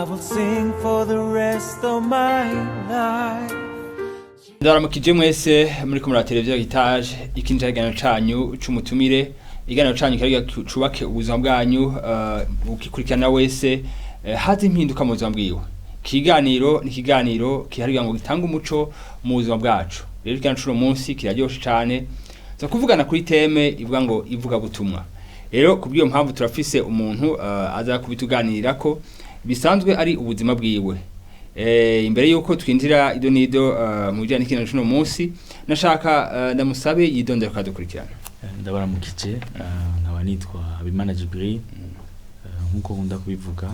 I will sing for the rest of my life. Ndaramukije mwese muri ko muri televiziyo Gitaje. Iki ni ikiganiro canyu c'umutumire, ikiganiro canyu kari cubake ubuzima bwanyu, ukikurikirana wese haza impinduka mu buzima bwiwe. Ikiganiro ni ikiganiro kihariwe ngo gitange umuco mu buzima bwacu. Rero ikiganiro c'uno munsi kiraryoshe cane, za kuvugana kuri thème ivuga ngo ivuga butumwa. Rero kubw'iyo mpamvu turafise umuntu aza kubituganirako bisanzwe ari ubuzima bwiwe. Imbere yuko twinjira ido nido mu bijanye n'ikiganiro c'uno munsi, nashaka ndamusabe yidondera kadukurikirana. Ndabaramukije, nkaba nitwa Habimana Jibril. Nkuko nkunda kubivuga,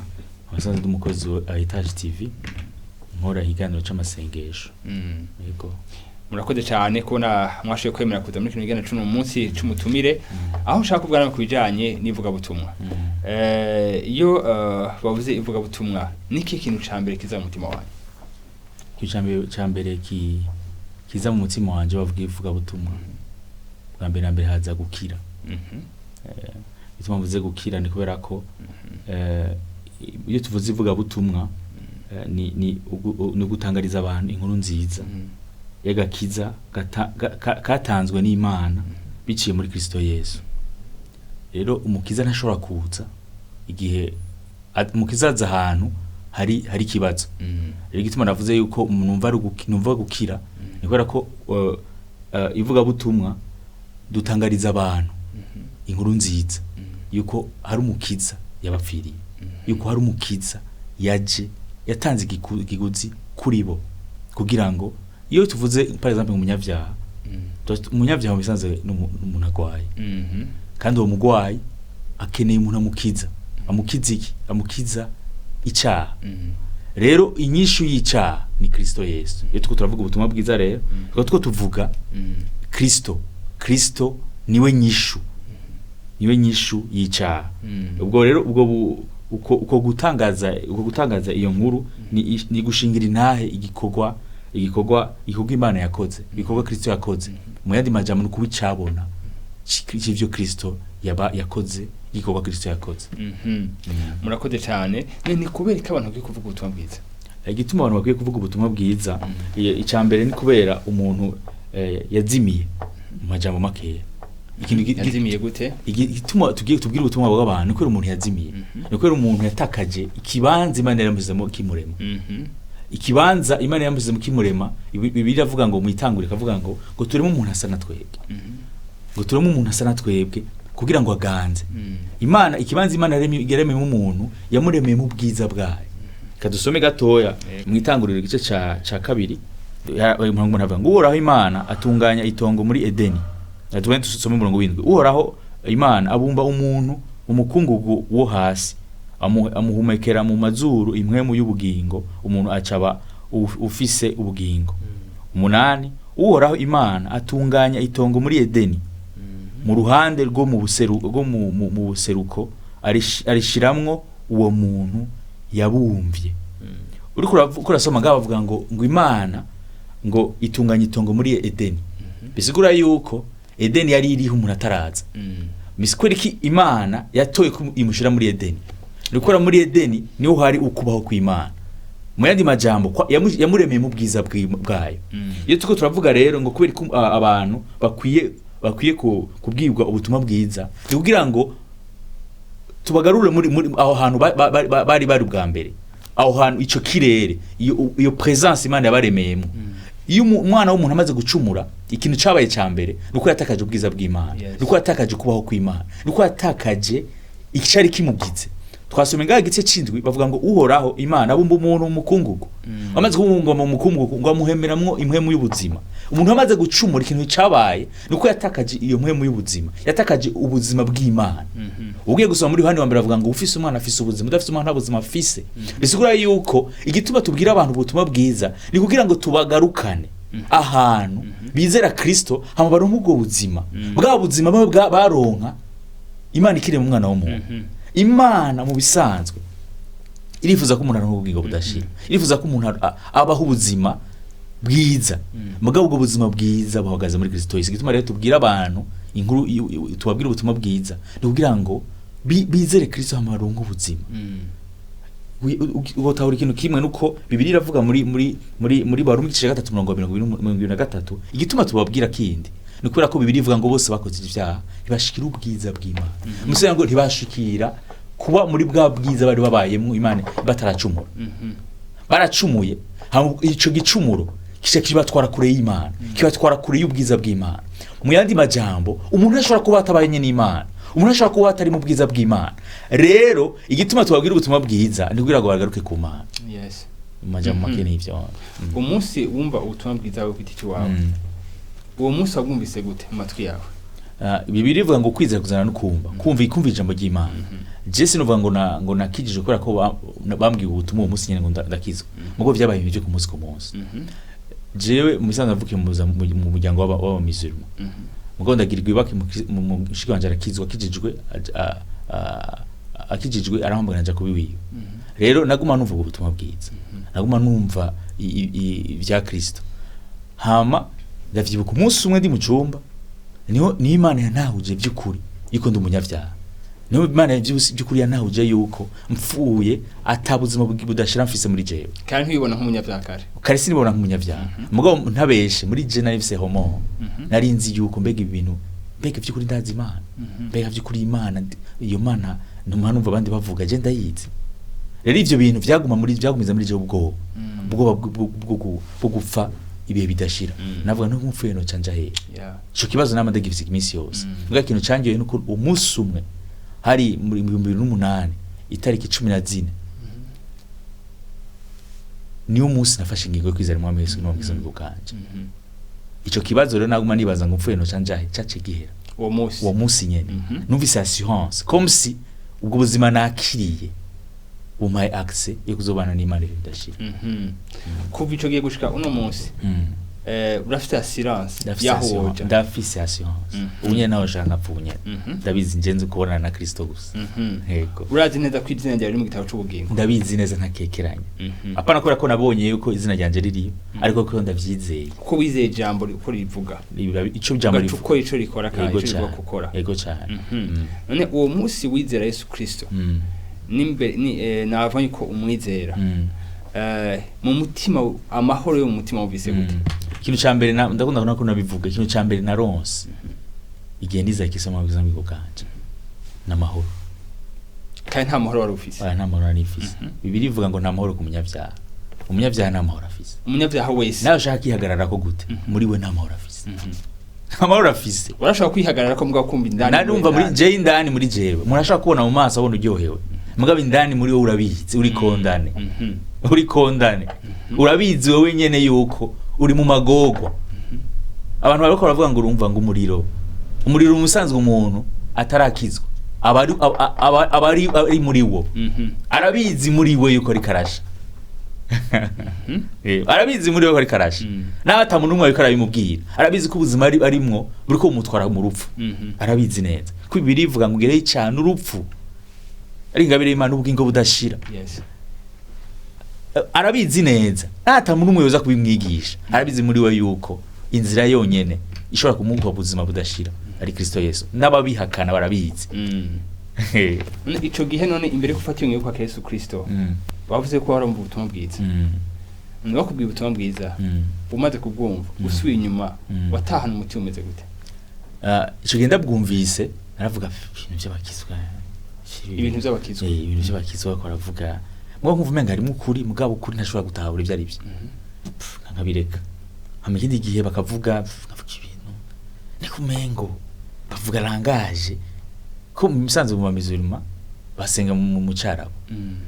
abasanzwe ndi umukozi wa Heritage TV, nkora ikiganiro c'amasengesho. Yego. Murakoze cyane kubona mwashoboye kwemera kuza muri kino kiganiro c'uno munsi c'umutumire, aho nshaka kuvugana ku bijanye n'ivugabutumwa. Iyo bavuze ivugabutumwa, niki kintu ca mbere kiza mu mutima wanyu? Ikintu ca mbere kiza mu mutima wanje bavuga ivugabutumwa, bwa mbere na mbere haza gukira. Igituma mvuze gukira ni kubera ko iyo tuvuze ivugabutumwa, ni ugutangariza abantu inkuru nziza y'agakiza katanzwe n'Imana biciye muri Kristo Yesu. Rero umukiza ntashobora kuza igihe umukiza aza ahantu hari ikibazo. Rero igituma navuze yuko numva ari numva gukira ni kubera ko ivugabutumwa dutangariza abantu inkuru nziza yuko hari umukiza yabapfiriye, yuko hari umukiza yaje yatanze ikiguzi kuri bo, kugira ngo iyo tuvuze par exemple umunyabyaha, umunyabyaha mu bisanzwe ni umuntu agwaye, kandi uwo mugwayi akeneye umuntu amukiza. Amukiza iki? Amukiza icaha. Rero inyishu y'icaha ni Kristo Yesu. Iyo turiko turavuga ubutumwa bwiza rero, tukaba turiko tuvuga Kristo. Kristo niwe nyishu, niwe nyishu y'icaha. Ubwo rero ubwo uko gutangaza iyo nkuru ni gushingira intahe igikorwa Imana yakoze, igikorwa Kristo yakoze. Mu yandi majambo, ni kuba icabona c'ivyo Kristo yaba yakoze, igikorwa Kristo yakoze. Murakoze cyane. Ni kubera ko abantu bakwiye kuvuga ubutumwa bwiza? Igituma abantu bakwiye kuvuga ubutumwa bwiza, icya mbere ni kubera umuntu yazimiye, mu majambo makeya. Ikintu Yazimiye gute? Igituma tugiye tubwira ubutumwa bw'abantu ni kubera umuntu yazimiye, ni kubera umuntu yatakaje ikibanza Imana yaramushyizemo kimurema. Ikibanza Imana yamushyizemo kimurema, Bibiliya iravuga ngo mwitangure ikavuga ngo tureme umuntu asa na twebwe, ngo tureme umuntu asa na twebwe kugira ngo aganze. Imana, ikibanza Imana yaremeyemo umuntu, yamuremeyemo ubwiza bwayo. Kadusome gatoya Yego. mu Itanguriro igice ca kabiri. Umurongo umuntu avuga ngo Uhoraho Imana atunganya itongo muri Edeni. Tugende dusome umurongo w'indwi. Uhoraho Imana abumba umuntu umukungugu wo hasi, amuhumekera mu mazuru impwemu y'ubugingo, umuntu acaba ufise ubugingo. Umunani: Uhoraho Imana atunganya itongo muri Edeni mu ruhande rwo mu buseruko, arishiramwo uwo muntu yabumvye. Uriko urasoma ngaho bavuga ngo Imana ngo itunganya itongo muri Edeni, bisigura yuko Edeni yari iriho umuntu ataraza. Bisigura iki? Imana yatoye ko imushira muri Edeni ni gukora muri Edeni niho hari ukubaho kw'Imana. Mu yandi majambo, yamuremeye mu bwiza bwayo. Iyo turiko turavuga rero ngo kubera ko abantu bakwiye kubwirwa ubutumwa bwiza, ni kugira ngo tubagarure muri aho hantu bari bwa mbere, aho hantu, ico kirere, iyo présence Imana yabaremeyemo. Iyo umwana w'umuntu amaze gucumura, ikintu cabaye ca mbere nuko yatakaje ubwiza bw'Imana, nuko yatakaje kubaho kw'Imana, nuko yatakaje icari kimugize. Twasomye ngaho igice c'indwi, bavuga ngo Uhoraho Imana abumba umuntu umukungugu, amaze kubumba mu mukungugu ngo amuhemeramwo impwemu y'ubuzima. Umuntu amaze gucumura, ikintu cabaye nuko yatakaje iyo mpwemu y'ubuzima, yatakaje ubuzima bw'Imana. Ugiye gusoma muri Yohani wa mbere, avuga ngo ufise umwana afise ubuzima, udafise umwana nta buzima afise. Bisigura yuko igituma tubwira abantu ubutumwa bwiza ni kugira ngo tubagarukane ahantu bizera Kristo, hama baronke ubwo buzima, bwa buzima babe baronka Imana ikiri mu mwana w'umuntu. Imana mu bisanzwe irifuza ko umuntu aronka ubugingo budashira, irifuza ko umuntu abaho ubuzima bwiza. Mugabo ubwo buzima bwiza buhagaze muri Kristo Yesu. Igituma rero tubwira abantu inkuru, tubabwira ubutumwa bwiza ni kugira ngo bizere Kristo, hama baronke ubuzima. Ugotahura ikintu kimwe nuko Bibiliya iravuga muri Barumi igice cya gatatu mirongo mirongo ibiri mirongo ibiri na gatatu. Igituma tubabwira kindi ni kubera ko Bibiliya ivuga ngo bose bakoze ibyaha ntibashikira ubwiza bw'Imana. Musa ngo ntibashikira kuba muri bwa bwiza bari babayemo Imana bataracumura. Baracumuye, hama ico gicumuro kica kibatwara kure y'Imana, kibatwara kure y'ubwiza bw'Imana. Mu yandi majambo, umuntu ashobora kuba atabaye n'Imana, umuntu ashobora kuba atari mu bwiza bw'Imana. Rero igituma tubabwira ubutumwa bwiza ni kugira ngo bagaruke ku Mana. Mu majambo make n'ivyo. Umunsi wumva ubutumwa bwiza bwo kwita iwawe, uwo munsi wabwumvise gute mu matwi yawe? Bibiliya ivuga ngo kwizera kuzana no kumva, kumva ijambo ry'Imana. Je sinuvuga ngo nakijije kubera ko bambwiye ubutumwa uwo munsi nyene ngo ndakizwa, mugo vyabaye ibintu vyo ku munsi ku munsi. Jewe mu bisanzwe navukiye mu muryango w'abamisulma, mugabo ndagirirwa ibaki mu mushiki wanje arakizwa, akijijwe, akijijwe arampamagara nja kuba iwiwe. Rero naguma numva ubwo butumwa bwiza, naguma numva ibya Kristo. Hama ndavyibuka umunsi umwe ndi mu cumba, niho Imana yantahuje by'ukuri yuko ndi umunyabyaha, niho Imana by'ukuri yantahuje yuko mpfuye ata buzima budashira mfise muri jewe. Kandi ntibibona nk'umunyabyaha kare? Kare sinibona nk'umunyabyaha, mugabo ntabeshe muri je nari mfise homo, nari nzi yuko mbega ibi bintu, mbega by'ukuri ndazi Imana, mbega by'ukuri Imana iyo Mana numa numva abandi bavuga je ndayizi. Rero ivyo bintu vyaguma muri vyagumiza muri je ubwoba, ubwoba bwo gupfa ibihe bidashira. Navuga no nk'upfuye noca nja hehe? Ico kibazo nama ndagifise iminsi yose. Mbwa ikintu cangiye nuko umunsi umwe hari muri 2008 itariki 14, niwo munsi nafashe ingingo yo kwizera Umwami Yesu n'umukiza bwanje. Ico kibazo rero naguma nibaza ngo mpfuye noca njahe, cace gihera. Uwo munsi? Uwo munsi nyene. Numvise assurance comme si ubwo buzima nakiriye bumpaye accès yo kuzobana n'Imana ibihe bidashira. Kuva ico gihe gushika uno munsi, urafite assurance Ndafise yaho assurance, woja? ndafise assurance. Ubu nyene nawe ushaka nkapfa ubu nyene, ndabizi nje nzi kubonana na Kristo gusa. Yego. Urazi neza ko izina ryawe riri mu gitabo c'ubugingo? Ndabizi neza ntakekeranya. Apana kubera ko nabonye yuko izina ryanje ririyo, ariko ko ndavyizeye. Kuko wizeye ijambo uko rivuga. Ico jambo ugaca rivuga. ukora ico rikora kandi Yego ico rivuga cane. gukora. Yego cane. None uwo munsi wizera Yesu Kristo, nimbe ni nava yuko umwizera, mu mutima amahoro yo mu mutima wumvise gute? Ikintu ca mbere ndakunda kubona ko nabivuga, ikintu ca mbere naronse igihe niza kisoma bwiza bw'ubwo bwanje n'amahoro. Kandi nta mahoro wari ufise? Oya, nta mahoro nari mfise. Bibiliya ivuga ngo nta mahoro ku munyabyaha, umunyabyaha nta mahoro afise. Umunyabyaha wese. Nawe ushaka kwihagarara ko gute, muri we nta mahoro afise, nta mahoro afise. Urashobora kwihagarara ko mugabo kumva indani Narumva muri indani. jewe indani muri jewe murashobora kubona mu maso abona uryohewe, mugabo indani muri wowe urabizi uri condamné. Uri condamné, urabizi wowe nyene yuko uri mu magorwa. Abantu bariko baravuga ngo urumva ngo umuriro umusanzwe umuntu atarakizwa aba ari muri wo, arabizi muri we yuko ari karasha. Arabizi muri we ko ari karasha. Nawe ata muntu n'umwe ariko arabimubwira, arabizi ko ubuzima arimwo buriko bumutwara mu rupfu. Arabizi neza ko Bibiliya ivuga ngo ugereyo cane urupfu ari ingabire y'Imana ubugingo budashira. Arabizi neza ata muntu n'umwe yoza kubimwigisha, arabizi muri we yuko inzira yonyene ishobora kumuha ubuzima budashira ari Kristo Yesu, n'ababihakana barabizi. None ico gihe, none imbere yo gufata iyo ngingo kwa Yesu Kristo, bavuze ko warumva ubutumwa bwiza. None bakubwiye ubutumwa bwiza, umaze kubwumva, usubiye inyuma, watahana umutima umeze gute? Ah, ico gihe ndabwumvise naravuga ibintu by'abakizwa. Ibintu by'abakizwa. Ibintu by'abakizwa bariko baravuga, mugabo nkumva umenga harimo ukuri, mugabo ukuri ntashobora gutahura ibyo ari byo. Pff, nkabireka. Hama ikindi gihe bakavuga, pff, nkavuga ibintu niko umengo bavuga langage ko mu bisanzwe mu bamizuruma basenga mu cyarabu,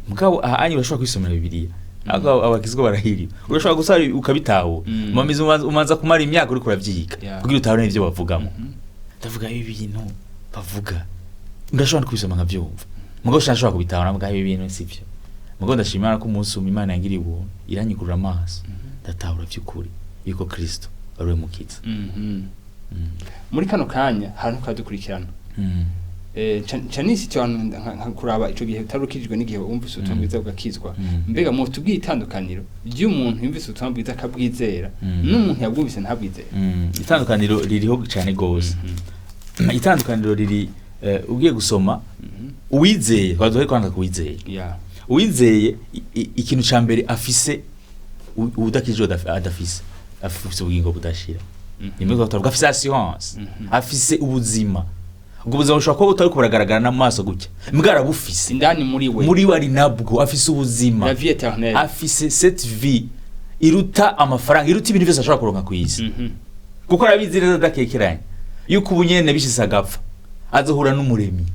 mugabo aha anyi urashobora kwisomera Bibiliya. Ariko abakizwa barahiriwe, urashobora gusa ukabitahura. Mu bamizi umanza kumara imyaka uriko uravyiga kugira utahure n'ivyo bavugamo. Ndavuga ibi bintu bavuga ndashobora no kubisoma nkavyumva, mugabo sinashobora kubitahura, mugabo ibi bintu sivyo. Mugabo ndashima Imana ko umunsi umwe Imana yangiriye ubuntu iranyugurura amaso, ndatahura vy'ukuri yuko Kristo ari we mukiza. Muri kano kanya hari ntukadukurikirana, nca nisitiye ahantu nka kuraba ico gihe utari ukijijwe n'igihe wumvise ubutumwa bwiza ugakizwa. Mbega mutubwiye itandukaniro ry'umuntu yumvise ubutumwa bwiza akabwizera n'umuntu yabwumvise ntabwizere? Itandukaniro ririho cyane gose. Itandukaniro riri, ugiye gusoma uwizeye, twaduhe kwanga kuwizeye. Uwizeye ikintu ca mbere afise uwudakijijwe adafise, afise ubugingo budashira. Nimwe twavuga afise assurance, afise ubuzima. Ubwo buzima bushobora kuba butariko buragaragara n'amaso gutya, mbwa arabufise indani muri we. Muri we ari nabwo, afise ubuzima, la vie éternelle. Afise cette vie iruta amafaranga, iruta ibintu byose ashobora kuronka ku isi, kuko arabizi neza adakekeranya yuko ubu nyene bishitse agapfa azohura n'Umuremyi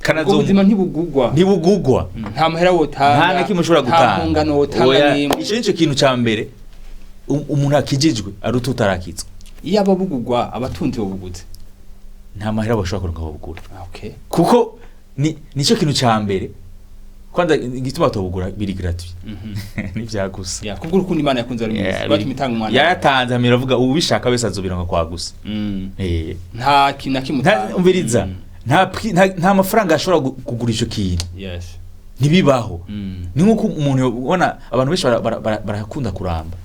kandi Ubwo buzima ntibugugwa. Ntibugugwa. Nta mahera wotanga, nta na kimwe ushobora nta gutanga. mpungano wotanga Oya, n'imwe. ico nico kintu ca mbere umuntu akijijwe aruta utarakizwa. Iyo aba bugugwa, abatunzi bobuguze. Nta mahera bashobora kuronka babugura. Ah, okay. Kuko ni nico kintu ca mbere, kwanza igituma batobugura, biri gratuit, nivyagusa. Yeah, kubwo urukundo Imana yakunze ari Yeah, mwiza batumye itanga umwana. Yaratanze amira avuga ubishaka wese azobironka kwa gusa. Nta kintu na kimwe Nta utanga. umviriza, nta mafaranga ashobora kugura ico kintu. Ntibibaho. Ni nk'uko umuntu ubona abantu benshi barakunda kuramba.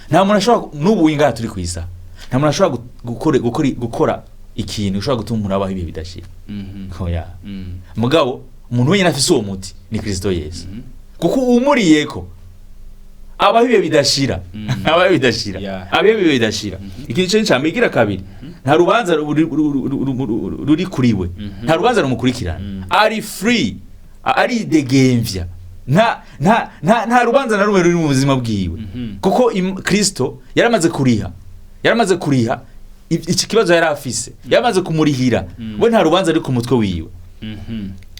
Nta muntu ashobora n'ubu ingana turi kwisa, nta muntu ashobora gukora ikintu ushobora gutuma umuntu abaho ibihe bidashira. Oya. Mugabo umuntu wenyine afise uwo muti ni Kristo Yesu, kuko umuriyeko abaho ibihe bidashira. Abaho ibihe bidashira. Abaho ibihe bidashira. Ikintu cyo cyambere. Igira kabiri, nta rubanza ruri kuri we, nta rubanza rumukurikirana. Ari free, aridegemvya, nta rubanza na rumwe ruri mu buzima bwiwe, kuko Kristo yaramaze kuriha, yaramaze kuriha iki kibazo yari afise, yaramaze kumurihira. We nta rubanza ruri ku mutwe wiwe.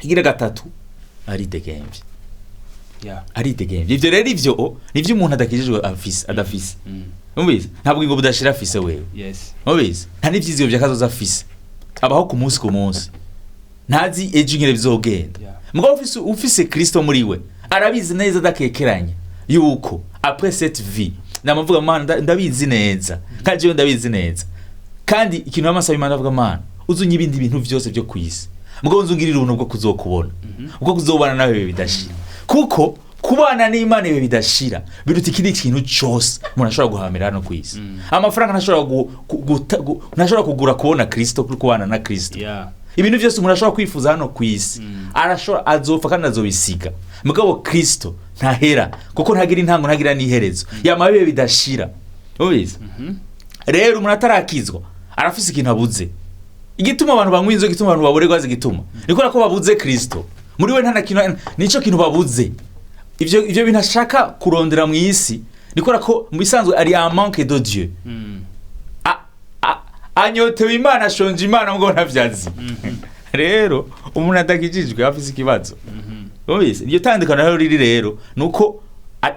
Igira gatatu, aridegemvya. Aridegemvya. Ivyo rero ivyo nivyo umuntu adakijijwe afise, adafise. Umvise, nta bugingo budashira afise wewe. Umvise, nta n'ivyizigiro vy'akazoza afise, abaho ku munsi ku munsi, ntazi ejo ingene bizogenda. Mugabo ufise Kristo muri we arabizi neza adakekeranya yuko après cette vie, namavuga Mana, ndabizi neza kandi jewe ndabizi neza, kandi ikintu amasaba Imana, avuga Mana uzunye ibindi bintu vyose vyo kwisi, mugabo nzungirira ubuntu bwo kuzokubona, bwo kuzobana nawe ibihe bidashira, kuko kubana n'Imana ibihe bidashira biruta ikindi kintu cose umuntu ashobora guhamira hano kwisi. Amafaranga ntashobora ntashobora kugura kubona Kristo, kuri kubana na Kristo. Ibintu byose umuntu ashobora kwifuza hano ku isi, arashobora, azopfa kandi azobisiga, mugabo Kristo ntahera, kuko ntagira intango, ntagira n'iherezo, yama bibe bidashira. Ubizi rero, umuntu atarakizwa arafise ikintu abuze. Igituma abantu banywa inzoga, igituma abantu baborerwa, azi igituma ni kubera ko babuze Kristo muri we. Nta na kintu, nico kintu babuze. Ivyo bintu ashaka kurondera mu isi ni kubera ko mu bisanzwe ari un manque de Dieu. Anyotewe Imana, ashonje Imana, ngo ntavyazi. Rero umuntu adakijijwe afise ikibazo. Umvise, iryo tandukano rero riri rero nuko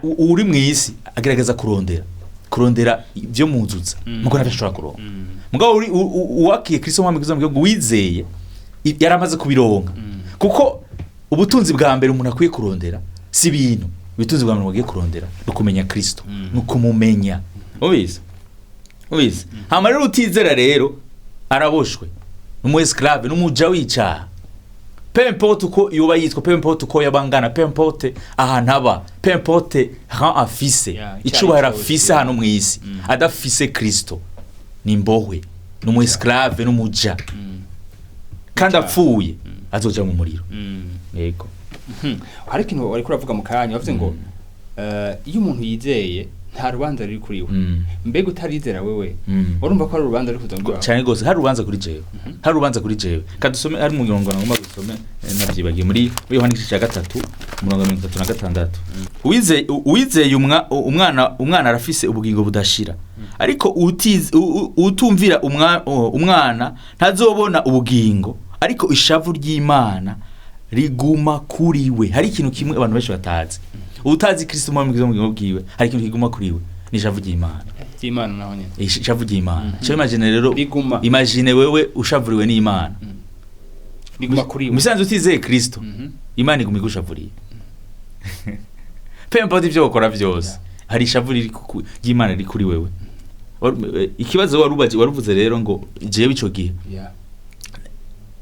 uri mu isi agerageza kurondera ibyo muzuza, muko ntavyo ashobora kuronka. Mugabo uri uwakiye Kristo mwami mu gihugu, wizeye, yaramaze kubironka, kuko ubutunzi bwa mbere umuntu akwiye kurondera si ibintu. Ubutunzi bwa mbere umuntu akwiye kurondera ni ukumenya Kristo, ni ukumumenya. Ubizi hama rero utizera rero araboshwe, ni umu esclave, ni umuja w'icaha. Peu importe uko yoba yitwa, peu importe uko yabangana, peu importe ahantu aba, peu importe rang afise, Yeah, icyo icubahiro ari cyo afise cyose. hano mw'isi, adafise Kristo ni imbohwe, ni umu esclave, ni umuja, kandi Icaha. apfuye azoja mu muriro. Yego. Hari ikintu wariko uravuga mu kanya, wavuze ngo iyo umuntu yizeye nta rubanza ruri kuri we. Mbega utarizera wewe, urumva ko ari urubanza ruri kuza muri Cyane rwose hari urubanza kuri jewe, hari urubanza kuri jewe. Kadusome, hari umurongo ngomba gusome, navyibagiye, muri Yohana igice cya 3, umurongo wa 36. Uwizeye umwana arafise ubugingo budashira, ariko utumvira umwana ntazobona ubugingo, ariko ishavu ry'Imana riguma kuri we. Hari ikintu kimwe abantu benshi batazi: utazi Kristo mu bugingo bwiwe, hari ikintu kiguma kuri we, ni ishavu ry'Imana. Ry'Imana naho nyene. Ishavu ry'Imana. Cyo imagine rero, Riguma. imagine wewe ushavuriwe n'Imana. Riguma kuri we. Musanze utizeye Kristo, Imana iguma igushavuriye, peu importe ibyo wakora byose, hari ishavu ry'Imana riri kuri wewe. Ikibazo waruvuze rero ngo jewe ico gihe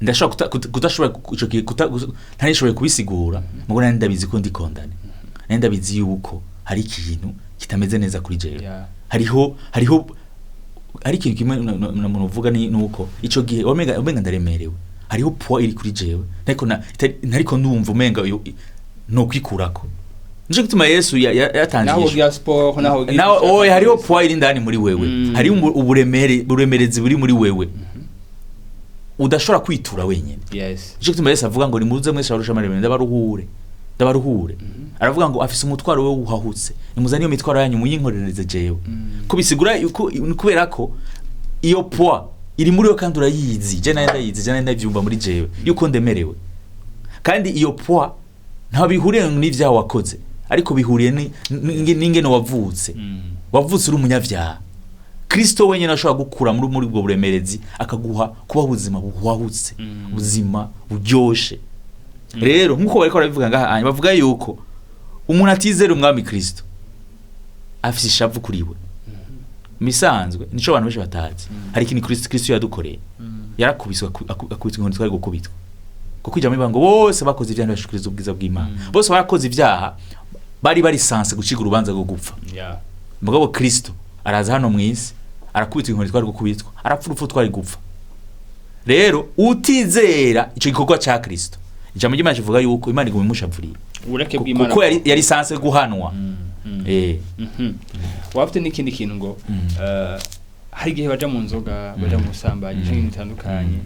ndashobora kudashobora ico gihe ntarishoboye kubisigura, mugo nari ndabizi ko ndi condamné, nari ndabizi yuko hari ikintu kitameze neza kuri jewe. Hariho hari ikintu kimwe umuntu uvuga ni nuko ico gihe omega ndaremerewe, hariho poids iri kuri jewe, ntariko ndumva umenga No kwikurako. Nico gituma Yesu yatanze Naho inyishu. ugira sport, naho ugira Nawe oya, hariho poids iri indani muri wewe. Hariho uburemere, buremerezi buri muri wewe udashobora kwitura wenyine. Nico gituma Yesu avuga ngo nimuze mwese abarusha amaremare, ndabaruhure, ndabaruhure. Aravuga ngo afise umutwaro we wuhahutse, nimuzane iyo mitwaro yanyu muyinkorereze jewe. Ko bisigura yuko ni kubera ko iyo poids iri muri we kandi urayizi, je nayo ndayizi, je nayo ndavyumva muri jewe yuko ndemerewe. Kandi iyo poids ntaho bihuriye n'ivyaha wakoze, ariko bihuriye n'ingene wavutse. Wavutse uri umunyavyaha. Kristo wenyine ashobora gukura muri ubwo buremerezi, akaguha kuba ubuzima buhwahutse, ubuzima buryoshe. Rero nk'uko bariko barabivuga ngaha hanyuma, bavuga yuko umuntu atizera umwami Kristo afise ishavu kuri we. Misanzwe nico abantu benshi batazi. Hari ikintu Kristo yadukoreye. Yarakubiswe, akubitwa inkoni twari gukubitwa, kuko ijambo rivuga ngo bose bakoze ibyaha ntibashikiriza ubwiza bw'Imana. Bose barakoze ibyaha, bari censés gucika urubanza rwo gupfa. Mugabo Kristo araza hano mu isi, arakubitwa inkoni twari gukubitwa, arapfa urupfu twari gupfa. Rero utizera ico gikorwa ca Kristo, ijambo ry'Imana rivuga yuko Imana iguma imushavuriye. Uburake bw'Imana. Kuko yari censé guhanwa. Waba ufite n'ikindi kintu ngo hari igihe baja mu nzoga, baja mu busambanyi canke ibintu bitandukanye,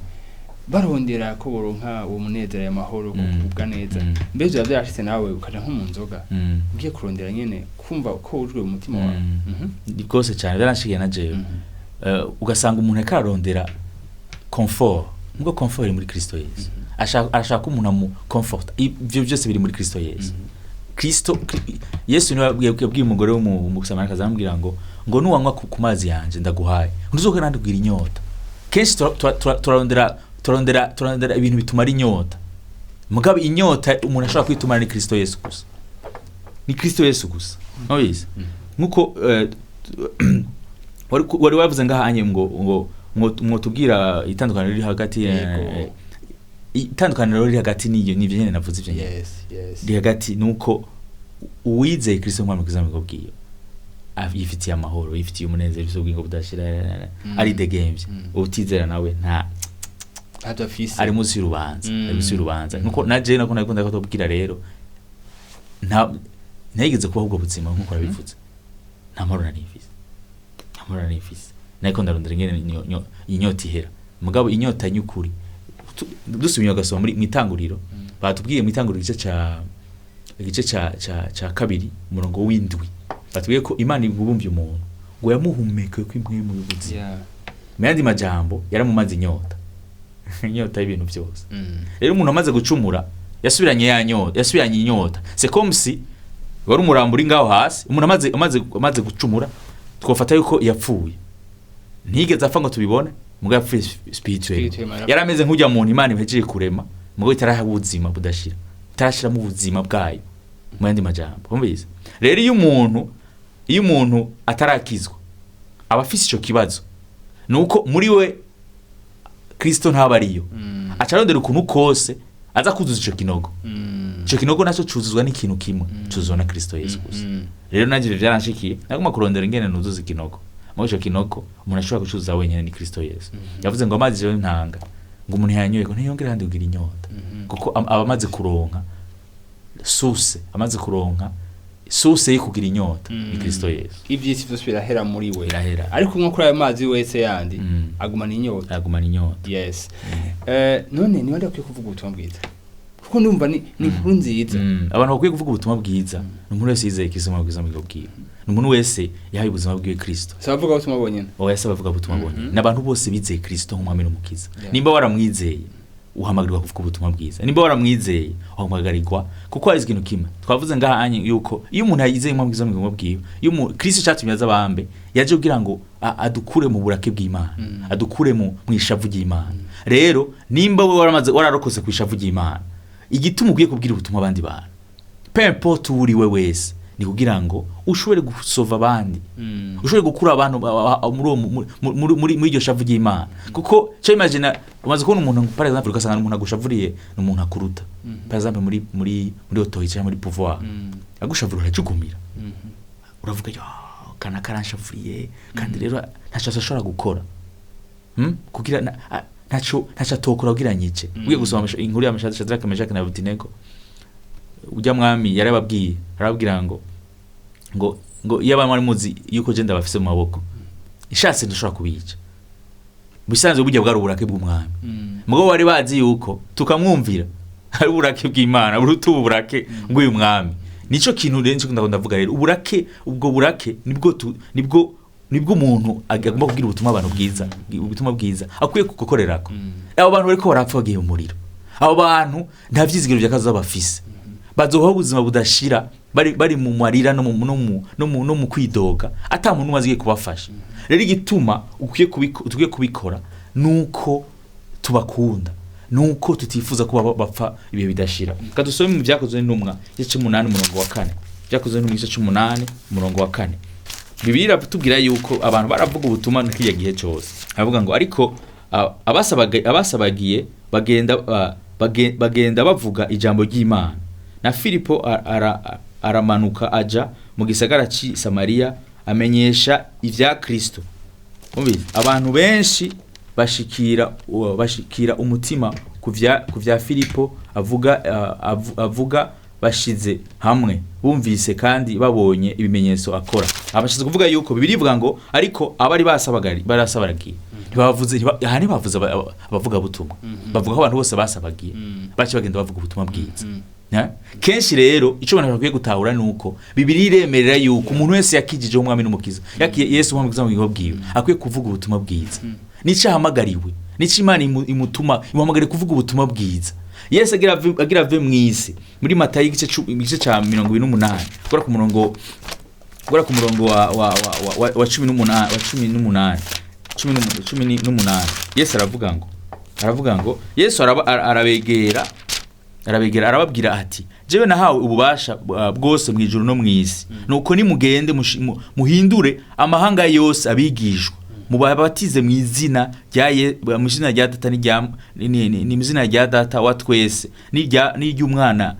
barondera ko boronka uwo munezero, ayo mahoro, kugubwa neza. Mbese biba vyarashitse nawe ukaja nko mu nzoga, ugiye kurondera nyene kumva ko wujwe mu mutima wawe? Ni rwose cyane, byaranshikiye na jewe. Ugasanga umuntu ariko ararondera confort, nubwo confort iri muri Kristo Yesu. Arashaka ko umuntu amu comfort. Ivyo byose biri muri Kristo Yesu. Kristo Yesu niwe yabwiye umugore wo mu Samariyakazi, aramubwira ngo nuwanywa ku mazi yanje ndaguhaye, ntuzokora nandi kugira inyota. Kenshi turarondera ibintu bitumara inyota, mugabo inyota umuntu ashobora kwitumara ni Kristo Yesu gusa, ni Kristo Yesu gusa. Ntubizi nkuko wari wavuze ngaha anye ngo mwotubwira itandukaniro riri hagati itandukaniro riri hagati n'iyo nivyo nyene navuze, ivyo nyene riri hagati nuko uwizeye Kristo nk'umwami kwiza mu bwiwe yifitiye amahoro, yifitiye umunezero, yifitiye ubugingo budashira, ari degemvye. Utizera nawe nta Ntavyo afise. Ari munsi y'urubanza, ari munsi y'urubanza. Nkuko na jewe nako nabikunda ko tubwira rero, nta ntayigeze kubaho ubwo buzima nkuko nabivuze. Nta mahoro nari mfise, nta mahoro nari mfise. Nariko ndarondera ingene inyota ihera. Mugabo inyota ny'ukuri, dusubiye ugasoma muri mw'itanguriro, batubwiye mw'itanguriro igice ca kabiri, umurongo w'indwi, batubwiye ko Imana ibumbye umuntu ngo yamuhumekeye ko impwemu y'ubuzima. Mu yandi majambo, yaramumaze inyota, inyota y'ibintu byose. Rero umuntu amaze gucumura yasubiranye ya nyota, yasubiranye inyota. C'est comme si wari umurambo uri ngaho hasi. Umuntu amaze gucumura, twafata yuko yapfuye, ntiyigeze apfa ngo tubibone, mugabo yapfuye spirituel. Spirituel, yarapfuye. Yari ameze nk'ujya muntu Imana ihejeje kurema, mugabo itaraha ubuzima budashira, itarashiramo ubuzima bwayo. Mu yandi majambo, wumvise rero, iyo umuntu atarakizwa aba afise ico kibazo, nuko muri we Kristo ntaba ariyo. Aca arondera ukuntu kose aza kuzuza ico kinogo. Ico kinogo naco cuzuzwa n'ikintu kimwe, cuzuzwa na Kristo Yesu gusa. Rero nanjye ivyo byaranshikiye, nagomba kurondera ingene nuzuza ikinogo. Muri ico kinogo umuntu ashobora gucuzuza wenyene ni Kristo Yesu. Yavuze ngo amazi jewe ntanga, ngo umuntu yanyoye ko ntiyongera kandi kugira inyota, kuko aba amaze kuronka source, amaze kuronka source yo kugira inyota ni Kristo Yesu. Ivy'isi vyose birahera muri we. Birahera. Ariko umwe kuri ayo mazi wese yandi agumana inyota. Agumana inyota. Yes. None niba ndakwiye kuvuga ubutumwa bwiza, kuko ndumva ni inkuru nziza. Abantu bakwiye kuvuga ubutumwa bwiza ni umuntu wese yizeye Kristo mu bwiza bwiwe, ni umuntu wese yahaye ubuzima bwiwe Kristo. Si abavuga ubutumwa bonyene. Oya, se abavuga ubutumwa bonyene, ni abantu bose bizeye Kristo nk'umwami n'umukiza. Nimba waramwizeye, uhamagarirwa kuvuga ubutumwa bwiza. Nimba waramwizeye, uhamagarirwa, kuko hari ikintu kimwe twavuze ngaha anye, yuko iyo umuntu yizeye umwami bwiza mu bugingo bwiwe, iyo Kristo cyatumye aza abambe, yaje kugira ngo adukure mu burake bw'Imana, adukure mu ishavu ry'Imana. Rero nimba wowe waramaze wararokotse ku ishavu ry'Imana, igituma ukwiye kubwira ubutumwa abandi bantu, peu importe uwo uri we wese, ni kugira ngo ushobore gusova abandi, ushobore gukura abantu muri uwo muri iryo shavu ry'Imana. Kuko cyo imagine, umaze kubona umuntu, par exemple, ugasanga umuntu agushavuriye ni umuntu akuruta, par exemple muri autorité cyangwa muri pouvoir, agushavura uracugumira, uravuga yo kana karanshavuriye, kandi rero ntacyo ashobora gukora. Kugira ntaco atokora kugira nyice. Ugiye gusoma inkuru ya Shadrach, Meshach na Abednego. Ujya mwami yarababwiye, arababwira ngo iyo abamwe muzi yuko je ndabafise mu maboko, ishatse ndashobora kubica. Bisanzwe burya bwari uburake bw'umwami. Mugabo bari bazi yuko tukamwumvira ari uburake bw'Imana buruta uburake bw'uyu mwami. Nico kintu rero nico ndavuga rero, uburake, ubwo burake nibwo nibwo umuntu agomba kubwira ubutumwa abantu bwiza, ubutumwa bwiza akwiye gukorerako. Abo bantu bariko barapfa bagiye mu muriro, abo bantu nta vyizigiro vya kazoza bafise, bazobaho ubuzima budashira bari mu marira no mu kwidoga, ata muntu umwe aziye kubafasha. Rero igituma ukwiye kubikora nuko tubakunda, nuko tutifuza kuba bapfa ibihe bidashira. Kadusome mu Vyakozwe n'Intumwa igice c'umunani umurongo wa 4. Vyakozwe n'Intumwa igice c'umunani umurongo wa 4. Bibiliya iratubwira yuko abantu baravuga ubutumwa n'ikiriya gihe cose. Aravuga ngo ariko abasabagiye bagenda bavuga ijambo ry'Imana. Na Filipo aramanuka aja mu gisagara c'i Samariya amenyesha ivya Kristo. Umvise, abantu benshi bashikira umutima ku vya Filipo avuga bashize hamwe, bumvise kandi babonye ibimenyetso akora. Abashize kuvuga yuko Bibiliya ivuga ngo ariko abari barasabaragiye ntibavuze, aha ntibavuze abavuga butumwa, bavuga ko abantu bose basabagiye bace bagenda bavuga ubutumwa bwiza. Kenshi rero ico abantu bakwiye gutahura nuko Bibiliya iremerera yuko umuntu wese yakijije umwami n'umukiza, yakiye Yesu umwami n'umukiza mu bugingo bwiwe, akwiye kuvuga ubutumwa bwiza. Nico ahamagariwe, nico Imana imutuma, imuhamagariye kuvuga ubutumwa bwiza. Yesu agira ave mw'isi muri Matayo igice ca 28 gukora ku murongo, gukora ku murongo wa 18, wa 18, 18. Yesu aravuga ngo Yesu arabegera arababwira ati jewe nahawe ububasha bwose mu ijuru no mw'isi, nuko nimugende muhindure amahanga yose abigishwa, mubabatize mu izina rya mu izina rya data ni mu izina rya data wa twese n'iry'umwana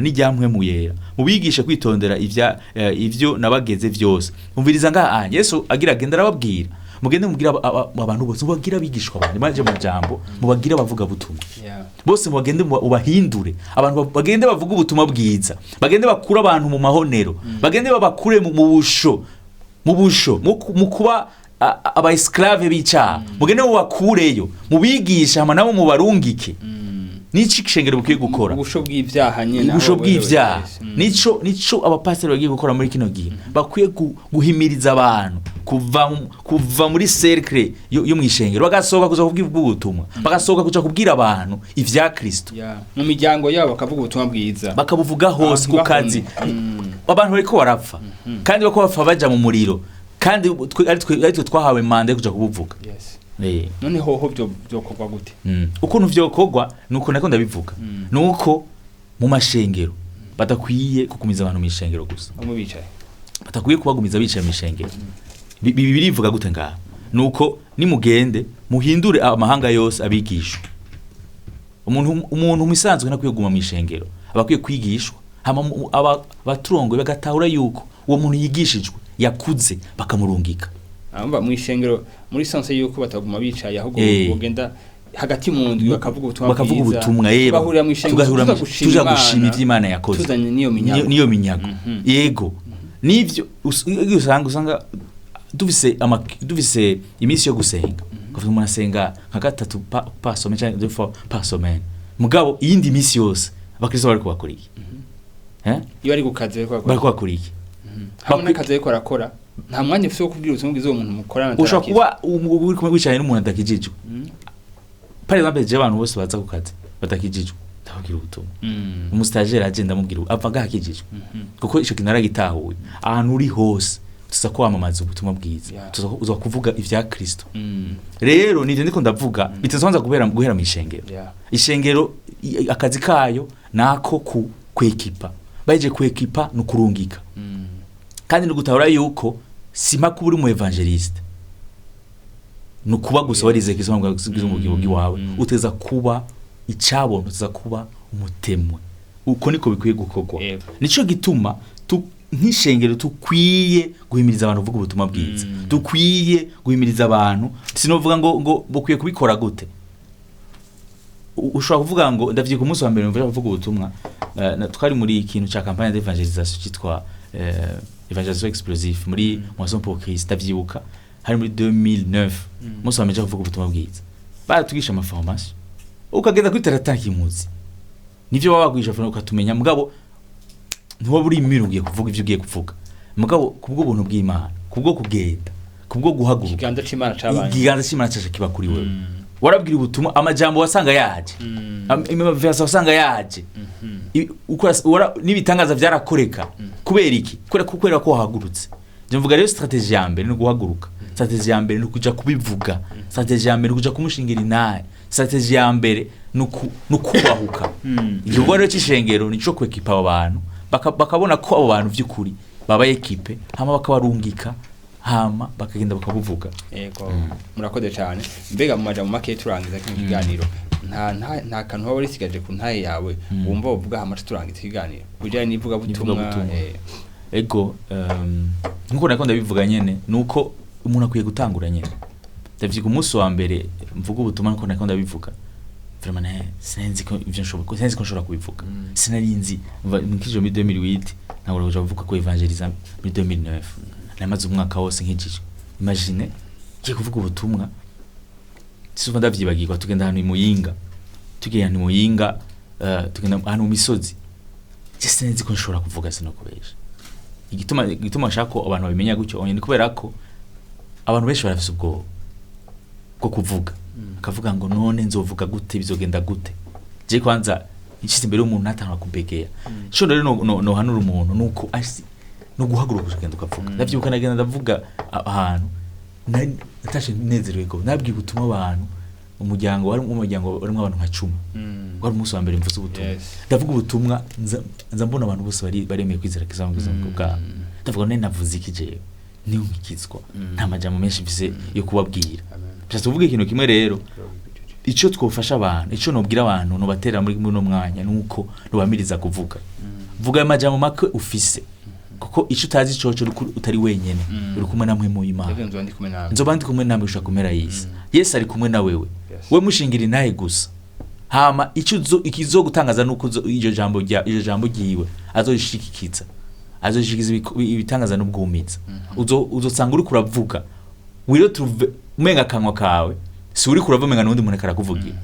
n'irya mpwemu yera, mubigishe kwitondera ivyo nabageze vyose. Umviriza ngaha Yesu agira agenda arababwira, mugende mubwira abantu bose, mubabwire abigishwa banje, maje mu jambo mubabwire abavuga butumwa bose, mubagende ubahindure abantu, bagende bavuga ubutumwa bwiza, bagende bakure abantu mu mahonero, bagende babakure mu busho, mu kuba aba esclave b'icaha, mugende mubakureyo, mubigisha hama nabo mubarungike. Nico ishengero bukwiye gukora, ubusho bw'ivyaha nyene, ubusho bw'ivyaha. Nico abapasiteri bagiye gukora muri kino gihe, bakwiye guhimiriza abantu kuva muri cercle yo mwishengero, bagasohoka kuza kubwira ubutumwa, bagasohoka kuja kubwira abantu ivya Kristo mu miryango yabo, bakavuga ubutumwa bwiza, bakabuvuga hose ku kazi. Abantu bariko barapfa, kandi bako bapfa baja mu muriro, kandi ari twe twahawe manda yo kuja kubuvuga. None hoho byokorwa gute? Ukuntu vyokorwa nuko nako ndabivuga, nuko mu mashengero badakwiye kugumiza abantu mu ishengero gusa, batakwiye kubagumiza bicaye mu ishengero. Bibiliya ivuga gute ngaha? Nuko nimugende muhindure amahanga yose abigishwa. Umuntu musanzwe ntakwiye kuguma mu ishengero, abakwiye kwigishwa, hama abaturongoye bagatahura yuko uwo muntu yigishijwe yakuze bakamurungika. Amba mu ishengero muri sense yuko bataguma bicaye, ahubwo bogenda hagati mu ndwi bakavuga ubutumwa, bakavuga ubutumwa, bahurira mu ishengero, tuja gushima ivy'Imana yakoze, tuzanye niyo minyago, niyo minyago. Yego, nivyo usanga dufise iminsi yo gusenga, kuva umuntu asenga nka gatatu par semaine cyangwa deux fois par semaine, mugabo iyindi minsi yose abakristo bariko bakora iki? Iyo ari gukaze bariko bakora iki? Hamwe n'akazi ariko arakora, nta mwanya ufise wo kubwira ubutumwa bwiza uwo muntu mukorana. Ushobora kuba uri kumwe wicaranye n'umuntu adakijijwe. Par exemple, je abantu bose baza ku kazi badakijijwe ndababwira ubutumwa. Umusitageri aje ndamubwira ava agahakijijwe, kuko ico kintu aragitahuye. Ahantu uri hose tuza kwamamaza ubutumwa bwiza, tuza kuvuga ivya Kristo. Rero nivyo ndiko ndavuga, bitazobanza guhera mu ishengero. Ishengero akazi kayo nako ku kwekipa, baje kwekipa no kurungika. Kandi no gutahura yuko sima kuba uri mu evangeliste nukuba gusa warize kisoma bwa bwawe, uteza kuba icabona, uteza kuba umutemwe. Uko niko bikwiye gukorwa. Nico gituma nk'ishengero tukwiye guhimiriza abantu kuvuga ubutumwa bwiza, dukwiye guhimiriza abantu. Sinovuga ngo bukwiye kubikora gute, Ushobora kuvuga ngo ndavyibuka umunsi wa mbere mvuja kuvuga ubutumwa, twari muri ikintu ca campagne d'évangélisation citwa évangélisation explosive muri Moisson pour Christ. Ndavyibuka hari muri 2009, umunsi wa mbere nja kuvuga ubutumwa bwiza, baratugisha ama formation, ukagenda kuri terrain kimuzi nivyo baba bagwisha, ukatumenya, mugabo ntiwaba uri imira ugiye kuvuga ivyo ugiye kuvuga. Mugabo kubwo ubuntu bw'Imana, kubwo kugenda, kubwo guhaguruka, Ikiganza c'Imana cabanye. Ikiganza c'Imana caca kiba kuri wewe. Warabwira ubutumwa, amajambo wasanga yaje, amaverse wasanga yaje. N'ibitangaza vyarakoreka. Kubera iki? Kubera ko wahagurutse. Je mvuga rero, stratégie ya mbere ni guhaguruka, stratégie ya mbere ni kuja kubivuga, stratégie ya mbere ni kuja kumushingira inahe, stratégie ya mbere ni ukubahuka. Igikorwa rero c'ishengero nico kwekipa abo bantu, bakabona ko abo bantu vy'ukuri babaye équipés, hama bakabarungika, hama bakagenda bakabuvuga. Yego, murakoze cyane. Mbega mu majambo make turangiza kino kiganiro, nta kantu waba urisigaje ku ntahe yawe wumva wovuga, hama turangiza ikiganiro bijanye n'ivugabutumwa? N'ivugabutumwa. Ego, nkuko nako ndabivuga nyene, nuko umuntu akwiye gutangura nyene. Ndavyiga umunsi wa mbere mvuga ubutumwa, nkuko nako ndabivuga, vraiment sinari ko ivyo nshoboye, sinari ko nshobora kubivuga. Sinari nzi. Nkije muri 2008, ntabwo kuja kuvuga ko évangéliser muri 2009, namaze umwaka wose nkijijwe. Imagine ngiye kuvuga ubutumwa, sisuva ndavyibagirwa, tugenda ahantu i Muyinga, tugiye ahantu i Muyinga, tugenda ahantu mu misozi. Je sinzi ko nshobora kuvuga, sinokubesha. Igituma nshaka ko abantu babimenya gutyo ni kubera ko abantu benshi barafise ubwoba bwo kuvuga, akavuga ngo none nzovuga gute, bizogenda gute? Je kwanza nshyize imbere y'umuntu natangura kubegeya. Ico rero nohanura umuntu nuko asi no guhaguruka ukagenda ukavuga. Ndavyibuka nagenda ndavuga ahantu, natashe nezerewe go nabwiye ubutumwa abantu, umuryango wari umuryango warimo abantu nka 10. Wari umunsi wa mbere mvuze ubutumwa. Ndavuga ubutumwa, nza mbona abantu bose bari baremeye kwizera Kristo mu buzima bwabo. Ndavuga none navuze iki jewe niyo nkikizwa? Nta majambo menshi mfise yo kubabwira. Amen. Bishatse kuvuga ikintu kimwe rero, ico twofasha abantu, ico nobwira abantu, nobatera muri muno mwanya, nuko nobamiriza kuvuga. Vuga amajambo make ufise, kuko ico utazi coco utari wenyene, uri kumwe namwe mu Imana. Ndavuga nzoba ndi kumwe nawe. Nzoba ndi kumwe namwe gushika kumera y'isi. Yesu ari kumwe na wewe. We mushingira intahe gusa, hama ico ikizogutangaza nuko iryo jambo ryiwe azoshikikiza, azoshikiza ibitangaza n'ubwumiza. Uzosanga uriko uravuga wiro tuve umenga akanwa kawe si uriko uravuga, umenga n'undi muntu karakuvugira.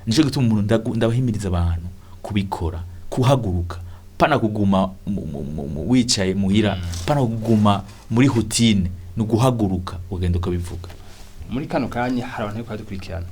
Nico gituma umuntu ndabahimiriza abantu kubikora, kuhaguruka, pana kuguma wicaye muhira, pana kuguma muri routine, ni uguhaguruka ugenda ukabivuga. Muri kano kanya hari abantu bariko baradukurikirana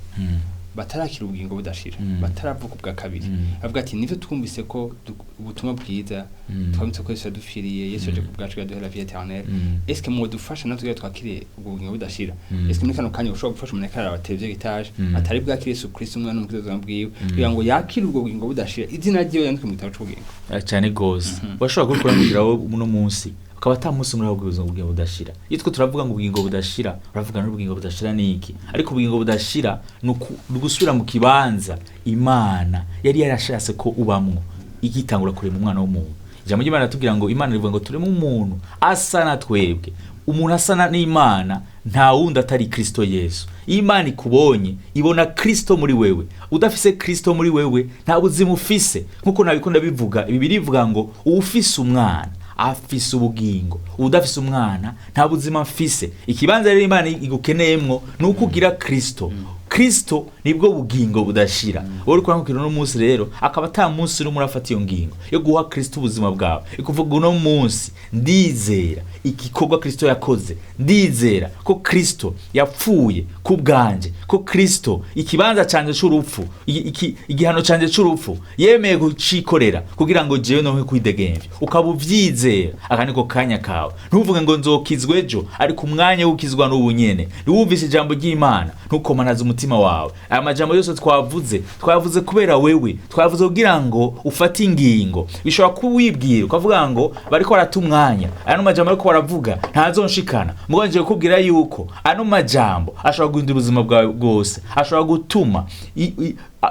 batarakira ubugingo budashira, bataravuka ubwa kabiri. Avuga ati nivyo twumvise ko ubutumwa bwiza, twumvise ko Yesu yadupfiriye, Yesu yaje ku bwacu yaduhera vie éternelle. Est-ce que mwodufasha natwe kugira twakire ubwo bugingo budashira? Est-ce que muri kano kanya ushobora gufasha umuntu akaraba televiziyo gitaje atari bwakire Yesu Kristo umwana n'umukiza w'ubuzima bwiwe, kugira ngo yakire ubwo bugingo budashira, izina ryiwe yandikwe mu gitabo c'ubugingo? Ah, cyane gose. Washobora kubikora kugira wowe uno munsi ukaba ata munsi muri ahubwo ubugingo budashira. Iyo twe turavuga ngo ubugingo budashira, uravuga n'ubugingo budashira ni iki? Ariko ubugingo budashira ni ugusubira mu kibanza Imana yari yarashatse ko ubamwo igitangura kurema umwana w'umuntu. Ijambo ry'Imana riratubwira ngo Imana rivuga ngo tureme umuntu asa na twebwe. Umuntu asa n'Imana nta wundi atari Kristo Yesu. Iyo Imana ikubonye ibona Kristo muri wewe. Udafise Kristo muri wewe nta buzima ufise. Nkuko nabikunda bivuga, ibi birivuga ngo uwufise umwana afise ubugingo, udafise umwana nta buzima afise. Ikibanza rero Imana igukeneyemwo ni uko ugira Kristo. Kristo nibwo bugingo budashira. Wowe uriko urankukira uno munsi rero akaba ata munsi urimo urafata iyo ngingo yo guha Kristo ubuzima bwawe, ikuvuga uno munsi ndizera igikorwa Kristo yakoze, ndizera ko Kristo yapfuye ku bwanje, ko Kristo ikibanza canje c'urupfu, igihano canje c'urupfu yemeye kucikorera kugira ngo jewe nonke kwidegemvya, ukaba uvyizera, aka niko kanya kawe. Ntuvuge ngo nzokizwa ejo, ariko umwanya w'ukizwa n'ubu nyene. Niwumvise ijambo ry'Imana ntukomanaze umutima wawe. Aya majambo yose twavuze, twavuze kubera wewe, twavuze kugira ngo ufate ingingo. Bishobora kuba wibwira ukavuga ngo bariko barata umwanya, aya majambo ariko baravuga ntazonshikana. Mugabo ngiye kukubwira yuko ano majambo ashobora guhindura ubuzima bwawe bwose, ashobora gutuma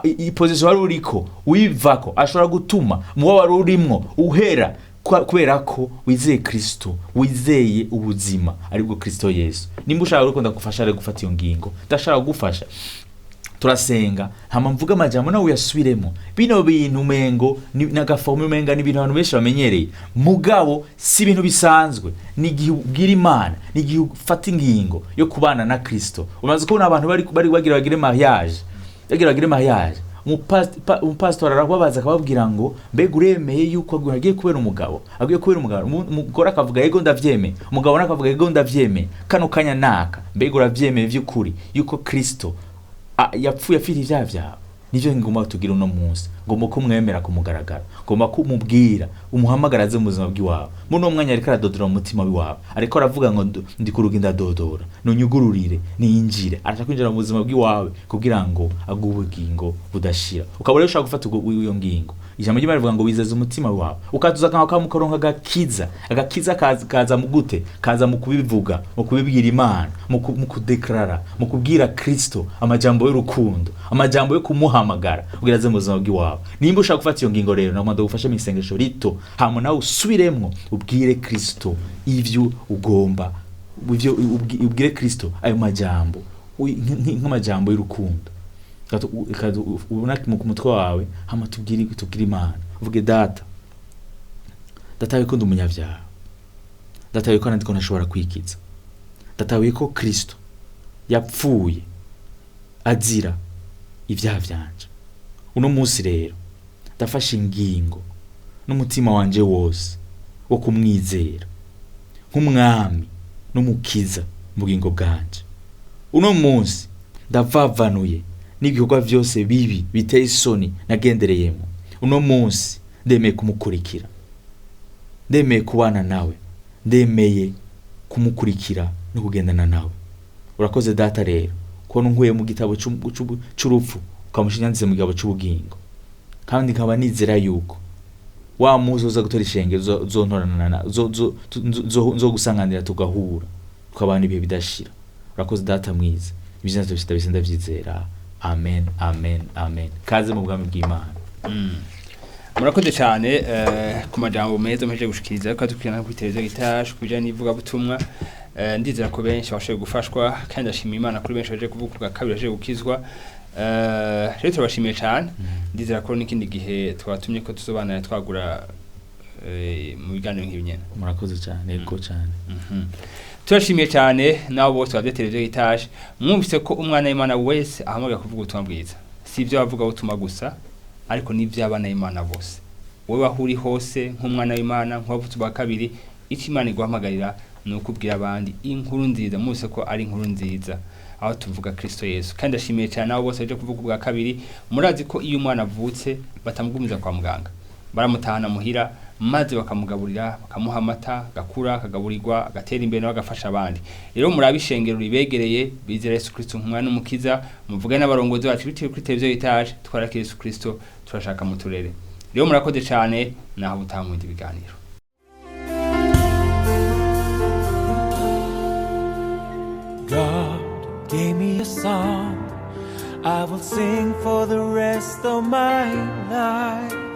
i position wari uriko wivako, ashobora gutuma muwo wari urimwo uhera, kubera ko wizeye Kristo, wizeye ubuzima aribwo Kristo Yesu. Nimba ushaka ko ndagufasha rero gufata iyo ngingo, ndashaka kugufasha. Turasenga hama mvuga amajambo nawe uyasubiremo. Bino bintu umengo n'agafomu, umenga ni ibintu abantu benshi bamenyereye, mugabo si ibintu bisanzwe. Ni igihe ubwira Imana, ni igihe ufata ingingo yo kubana na Kristo. Umaze kubona abantu bari bagira bagire mariage, bagira bagire mariage, umupasitori arababaza akababwira ngo mbega uremeye yuko agiye kubera umugabo, agiye kubera umugabo? Umugore akavuga yego ndavyemeye, umugabo nawe akavuga yego ndavyemeye. Kano kanya naka, mbega uravyemeye vy'ukuri yuko Kristo yapfuye afite ibyaha byawe? Nivyo ngomba tugira uno munsi. Ngomba kumwemera ku mugaragaro, ngomba kumubwira, umuhamagara aze mu buzima bw'iwawe. Muri uno mwanya ariko aradodora mu mutima w'iwawe, ariko aravuga ngo ndi ku rugi ndadodora, nunyugururire ninjire. Arashaka kwinjira mu buzima bw'iwawe kugira ngo aguhe ubugingo budashira. Ukaba rero ushaka gufata iyo ngingo. Ijambo ry'Imana rivuga ngo wizeze umutima wawe ukatuza akanwa kawe mukaronka agakiza. Agakiza kaza mu gute? Kaza mu kubivuga, mu kubibwira Imana, mu kudeklarara, mu kubwira Kristo amajambo y'urukundo, amajambo yo kumuhamagara kugira aze mu buzima bw'iwawe. Nimba ushaka gufata iyo ngingo rero, nagomba ndagufashe mu isengesho rito, hama nawe usubiremwo ubwire Kristo ivyo ugomba, ivyo ubwire Kristo ayo majambo nk'amajambo y'urukundo. Ubona mu mutwe wawe, hama tubwire Imana, uvuge data, data yuko ndi umunyabyaha, data yuko nandiko ntashobora kwikiza, data yuko Kristo yapfuye azira ibyaha byanje. Uno munsi rero ndafashe ingingo n'umutima wanje wose wo kumwizera nk'umwami n'umukiza mu bugingo bwanje. Uno munsi ndavavanuye n'ibikorwa vyose bibi biteye isoni nagendereyemo. Uno munsi ndemeye kumukurikira, ndemeye kubana nawe, ndemeye kumukurikira no kugendana nawe. Urakoze data rero kubona unkuye mu gitabo c'urupfu ukamushinyanditse mu gitabo c'ubugingo, kandi nkaba nizera yuko wa muzi uza gutora ishengero uzontorana nzogusanganira tugahura tukabana ibihe bidashira. Urakoze data mwiza, ibyo byose ndabise ndavyizera. Amen, amen, amen. Kaze mu bwami bw'Imana. Murakoze cyane ku majambo meza muhejeje gushikiriza, ariko dukwirana kuri televiziyo Gitaje ku bijanye n'ivugabutumwa. Ndizera ko benshi bashoboye gufashwa, kandi ndashima Imana kuri benshi baje kuvuga ubwa kabiri, baje gukizwa. Rero turabashimiye cyane. Ndizera ko n'ikindi gihe twatumye ko tuzobana twagura mu biganiro nk'ibi nyene. Murakoze cyane, yego cyane. Turashimiye cyane nabo bose bavye televiziyo Gitaje. Mwumvise ko umwana w'Imana wese ahamagara kuvuga ubutumwa bwiza, si ibyo bavuga ubutumwa gusa, ariko n'ivy'abana b'Imana bose. Wowe aho uri hose nk'umwana w'Imana, nk'uwavutse ubwa kabiri, icyo Imana iguhamagarira ni ukubwira abandi inkuru nziza. Mwumvise ko ari inkuru nziza aho tuvuga Kristo Yesu. Kandi ndashimiye cyane abo bose baje kuvuga ubwa kabiri. Murazi ko iyo umwana avutse batamugumiza kwa muganga, baramutahana muhira maze bakamugaburira, bakamuha amata, agakura, akagaburirwa, agatera imbere nawe agafasha abandi. Rero murabe ishengero ribegereye bizera Yesu Kristo nk'umwana n'umukiza, muvuge n'abarongozi bacu bitewe kuri televiziyo Gitaje, twarakira Yesu Kristo, turashaka muturere. Rero murakoze cyane, naho ubutaha mu bindi biganiro. God gave me a song I will sing for the rest of my life.